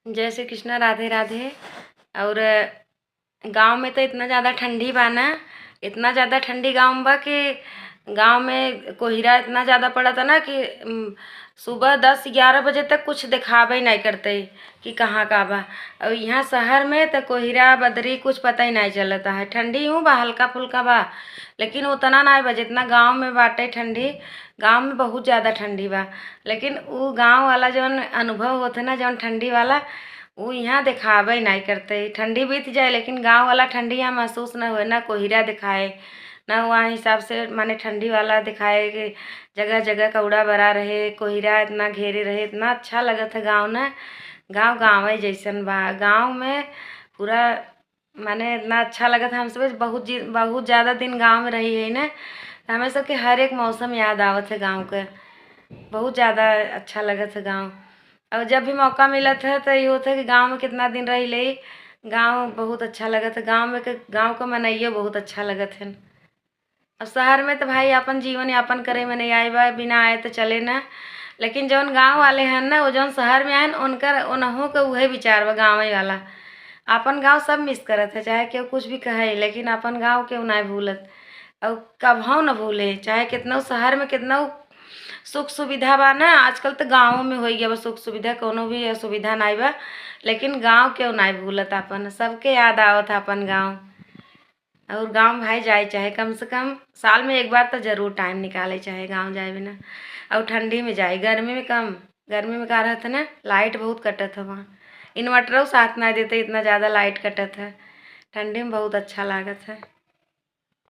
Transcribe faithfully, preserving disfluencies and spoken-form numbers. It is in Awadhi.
जय श्री कृष्णा, राधे राधे। और गाँव में तो इतना ज़्यादा ठंडी बा ना, इतना ज़्यादा ठंडी गाँव में बा कि गाँव में कोहिरा इतना ज़्यादा पड़ता ना कि, उम, सुबह दस ग्यारह बजे तक कुछ देखाबे नहीं करते कि कहाँ का बा। और यहाँ शहर में तो कोहिरा बदरी कुछ पता ही नहीं चलता है। ठंडी यूँ बा, हल्का फुल्का बा, लेकिन उतना नहीं बा जितना गाँव में बाटे ठंडी। गाँव में बहुत ज़्यादा ठंडी बा, लेकिन उ गाँव वाला जौन अनुभव होत है ना, जौन ठंडी वाला, उ यहाँ देखाबे नहीं करते। ठंडी बीत जाए, लेकिन गाँव वाला ठंडी यहाँ महसूस न होए, ना कोहिरा दिखाए, ना वहाँ हिसाब से, माने, ठंडी वाला दिखाए कि जगह जगह कौड़ा बरा रहे, कोहिरा इतना घेरे रहे, इतना अच्छा लगत है गाँव ना। गाँव गाँवे जैसन बा। गाँव में पूरा, माने, इतना अच्छा लगत है। हम सब बहुत जी-, बहुत ज़्यादा दिन गाँव में रही है ना, तो हमें सबके हर एक मौसम याद आवत है गाँव के। बहुत ज़्यादा अच्छा लगत है गाँव। और जब भी मौका मिलत है तो ये होत है कि गाँव में कितना दिन रह ले। गाँव बहुत अच्छा लगत है, गाँव में के, गाँव का मनइयो बहुत अच्छा लगत है। अब शहर में तो भाई अपन जीवन यापन करे में नहीं आए बा, बिना आए तो चले ना। लेकिन जौन गाँव वाले हैं ना, वो जौन शहर में आए न, उनकर, उनहू के उहे विचार बा गाँव वाला। अपन गाँव सब मिस करत है, चाहे केहू कुछ भी कहे, लेकिन अपन गाँव केहू नहीं भूलत। और कबहू न भूले, चाहे कितना शहर में कितना सुख सुविधा बा ना, आजकल तो गाँवों में हो गया बा सुख सुविधा, कोनो भी असुविधा नहीं बा। लेकिन गाँव केहू नहीं भूलत अपन, सबके याद आवत है अपन गाँव। और गाँव भाई जाए चाहे कम से कम साल में एक बार तो जरूर टाइम निकाले चाहे गाँव जाए बिना। और ठंडी में जाए, गर्मी में कम। गर्मी में का रहत है ना, लाइट बहुत कटत है वहाँ, इन्वर्टरों साथ नहीं देते, इतना ज़्यादा लाइट कटत है। ठंडी में बहुत अच्छा लागत है।